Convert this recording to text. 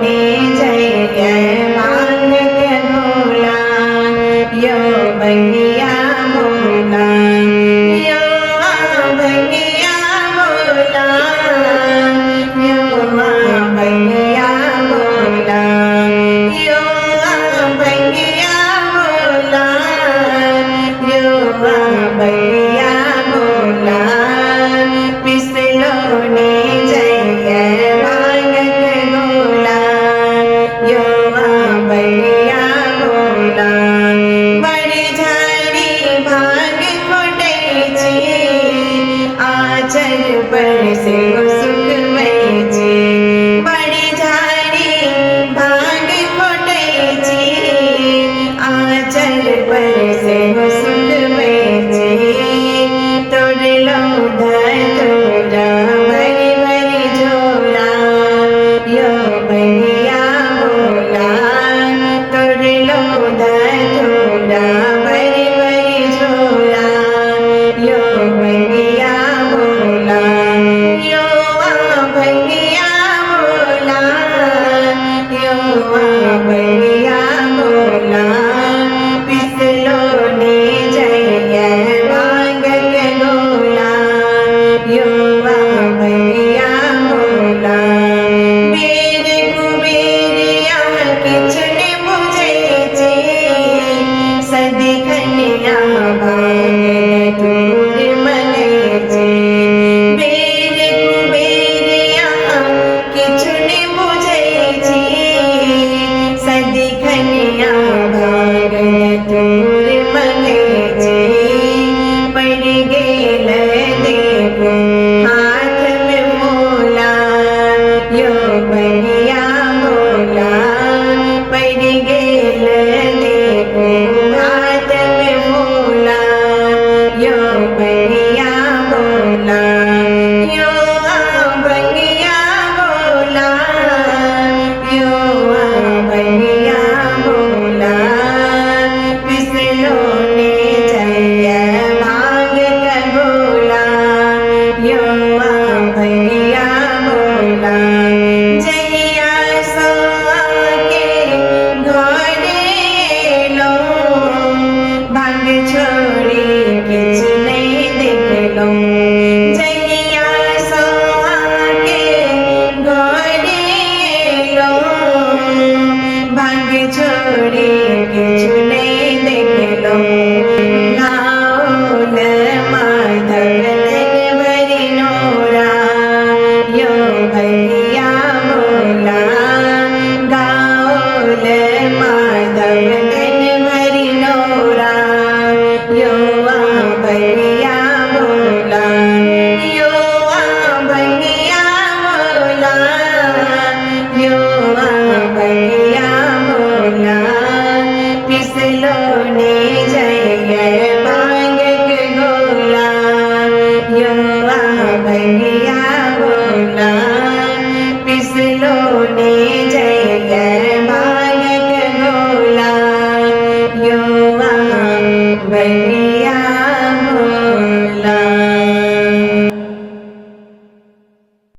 ने जइए भांग के गोला, यो भंगिया भोला, यो भंगिया भोला, यो भंगिया भोला, यो भंगिया भोला, यो भंगिया भोला, पिसलो ने जइए भांग के गोला, यो भंगिया भोला। बड़ी झाड़ी भांग खोटै छी, आँचर पर से सुखबै छी। बड़ी झाड़ी भांग खोटै छी, आँचर पर से सुखबै छी। तोड़लहुँ धतूरा भरि भरि झोला, यो भंगिया भोला, तोड़लहुँ धतूरा भरि भरि झोला, यो भंगिया भोला, यो भंगिया भोला, यो भंगिया भोला, पिसलो ने जइए भांग के गोला, यो भंगिया भोला। बेर कुबेरिया किछु ने बुझै छी, सदिखनिया भांग धतूर मनै छी। बेर कुबेरिया किछु ने बुझै छी, सदिखनिया भांग धतूर मनै छी। पड़ि गेल देखू हाथ में मोला, यो भंगिया भोला, पड़ि गेल देखू हाथ में मोला, यो भंगिया भोला, यो भंगिया भोला, यो भंगिया भोला, पिसलो ने जइए भांग के गोला, यो भंगिया भोला। जहिया सो के घरे एलहुँ, भांग छोड़ी किछु नहि देखलहुँ। जहिया सो के घरे एलहुँ, भांग छोड़ी किछु नहि देखलहुँ।